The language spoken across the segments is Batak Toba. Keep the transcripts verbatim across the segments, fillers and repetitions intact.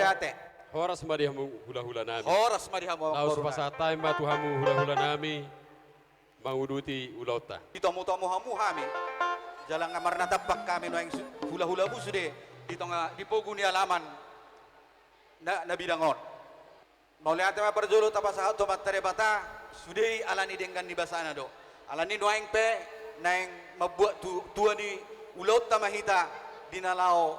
Ate. Horas ma di hamu hulahula nami. Horas ma di hamu, amang boru nami. Laos pasahat hami ma tu hamu hulahula nami manguduti ulaonta. Ditomutomu hamu hami. Jala nga marnatampak hami nuaeng su-, hulahulamu sude di tonga, di pogu ni alaman na, na bidang on. Mauliate ma parjolo tapasahat tu Amanta Debata, sude i ala ni denggan ni basana do. Ala ni nuaeng pe naeng mambuat tu-, tua ni ulaonta ma hita di na laho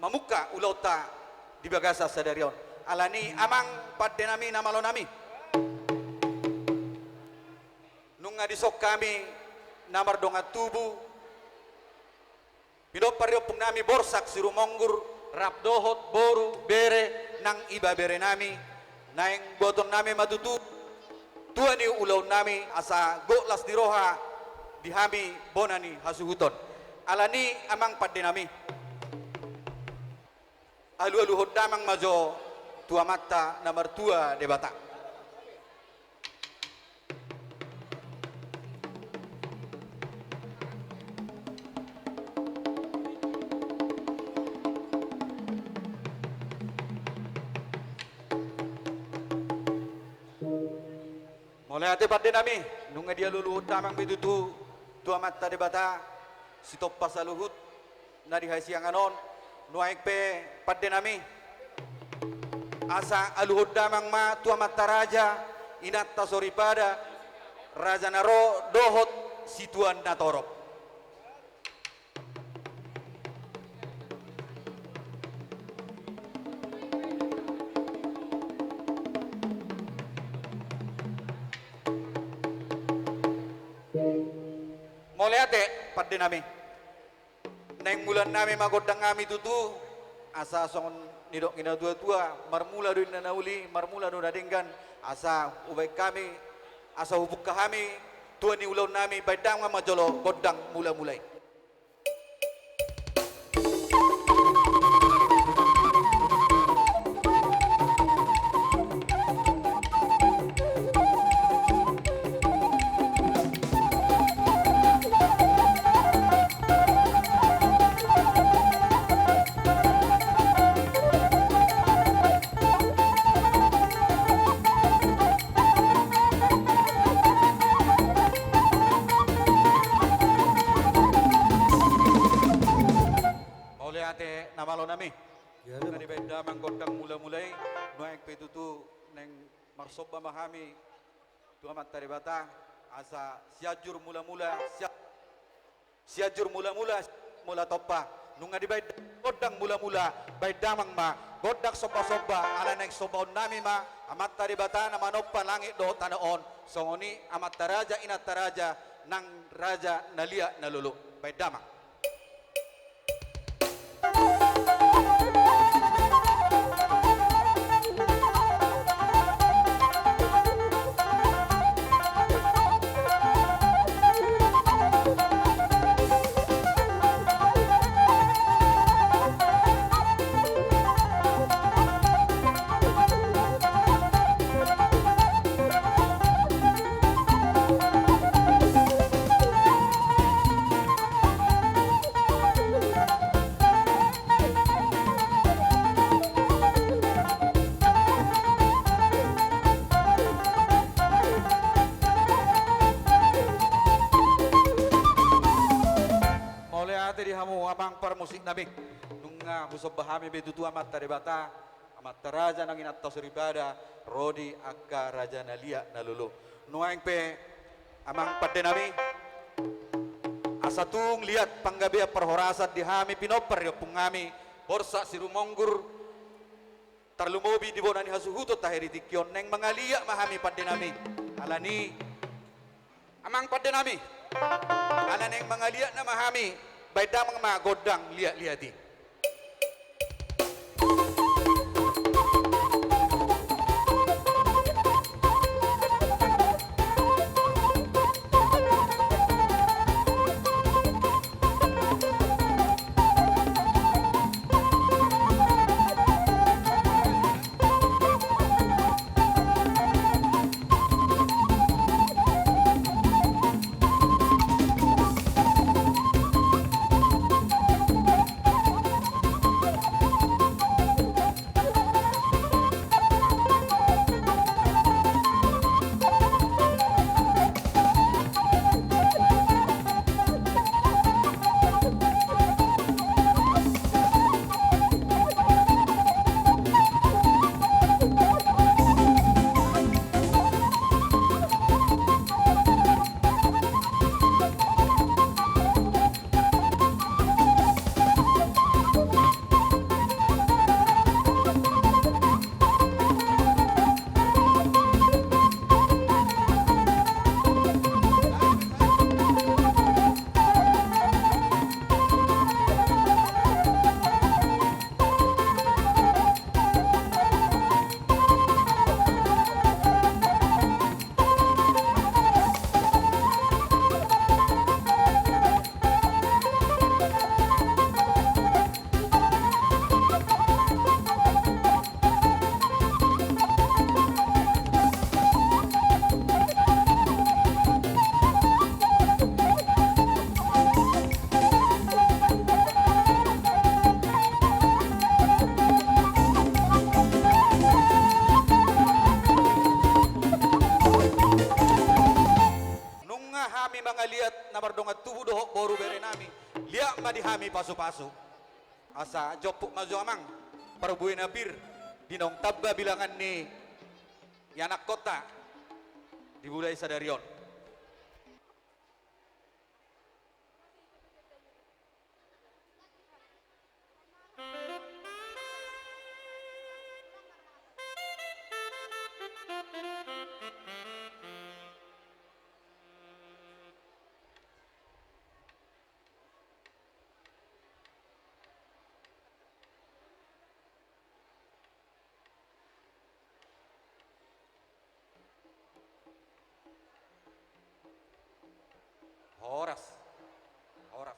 mamungka ulaonta di bagasan sadari on. Ala ni amang pande nami, na malo nami, nunga dison hami na mardongan tubu, pinompar ni ompung nami Borsak Sirumonggur, rap dohot boru, bere, nang ibebere nami, naeng buaton nami ma tutu tua ni ulaon nami asa gok las ni roha di hami bona ni hasuhuton. Ala ni amang pande nami, alualuhon damang ma jo tu Amanta na martua Debata. Mauliate pande nami, nunga dialualuhon damang be tutu tu Amanta Debata sitompa saluhut na di hasiangan on. Nuaeng pe pande nami, asa aluhon damang ma tu amanta raja, inanta soripada, raja na ro dohot situan na torop. Mauliate pande nami. Naeng mulaan nami ma gondang nami tutu, asa songon nidok ni natuatua, marmula do inna na uli, marmula do na denggan, asa hubaen hami, asa hubungka hami tua ni ulaon nami, baen damang ma jolo gondang mulamula i. Mauliate na malo nami. Ia, nunga dibaen damang gondang mulamula i, nuaeng pe tutu naeng marsomba ma hami tu Amanta Debata, asa Sianjur Mulamula, Sia-, Sianjur Mulamula, Mula Tompa. Nunga dibaen gondang mulamula, baen damang ma gondang sombasomba, ala naeng sombaon nami ma Amanta Debata na manompa langit dohot tano on, songon i amanta raja, inanta raja, nang raja na liat na lolo. Baen damang. Mauliate di hamu amang parmusik nami. Nunga husomba hami be tutu Amanta Debata, amanta raja nang inanta soripada, ro di angka raja na liat na lolo. Nuaeng pe amang pande nami, asa tung liat panggabean parhorasan di hami pinompar ni ompung nami Borsak Sirumonggur, tarlumobi di bona ni hasuhuton tahe di tingki on, naeng mangaliat ma hami pande nami. Ala ni amang pande nami, ala naeng mangaliat nama hami, baen damang ma gondang liatliat i. na mardongan tubu dohot boru bere nami, liat ma di hami pasu-pasu. Asa jomput ma jo amang, parbue na pir, di naung tamba bilangan ni ianakkonta di bula i sadari on. Horas. Horas.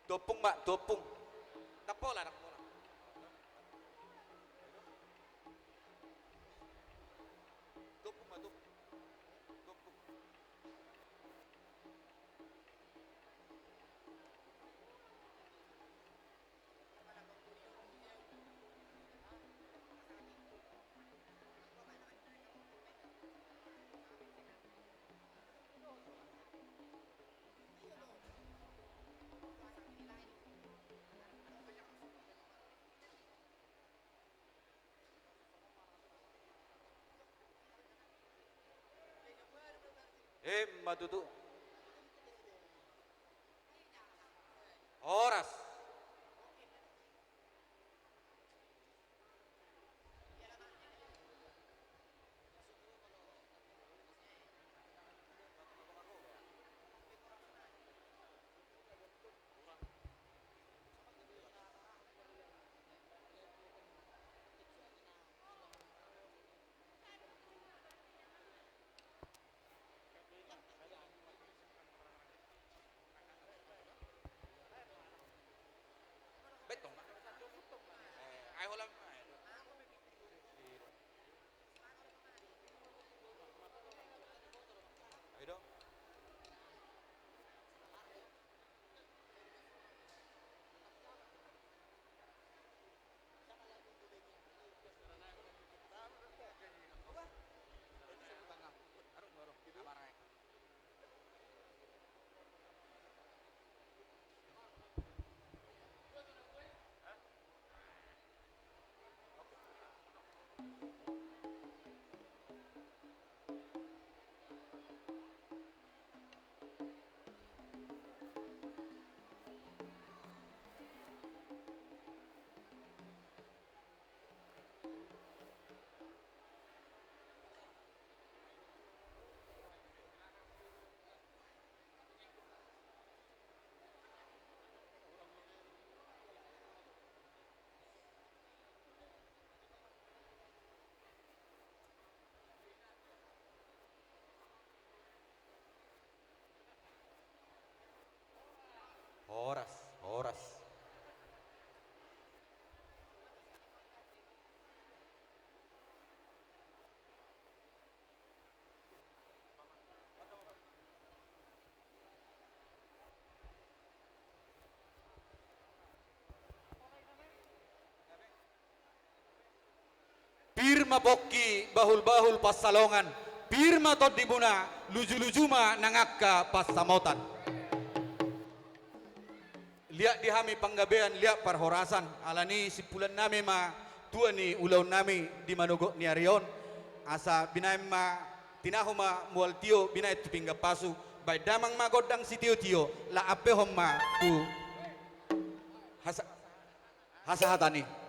Tuompung ma, tuompung. Ndang pola, ndang pola. Tuompung ma, tuompung. Tuompung. Emma tutu. Horas. Betong ma. Eh, ai holan. Ai do. Horas, horas. Pir ma pongki bahul-bahul pansalongan, pir ma tondimuna, luju-luju ma nang angka pansamotan. Liat di hami panggabean, liat parhorasan, alani i simpulan nami ma tua ni ulaon nami di manogot ni ari on, asa binaen ma, tinahu ma mual tio binaen tu pinggan pasu, baen damang ma gondang sitio-tio, laos ampehon ma tu hasa-, hasahatan i.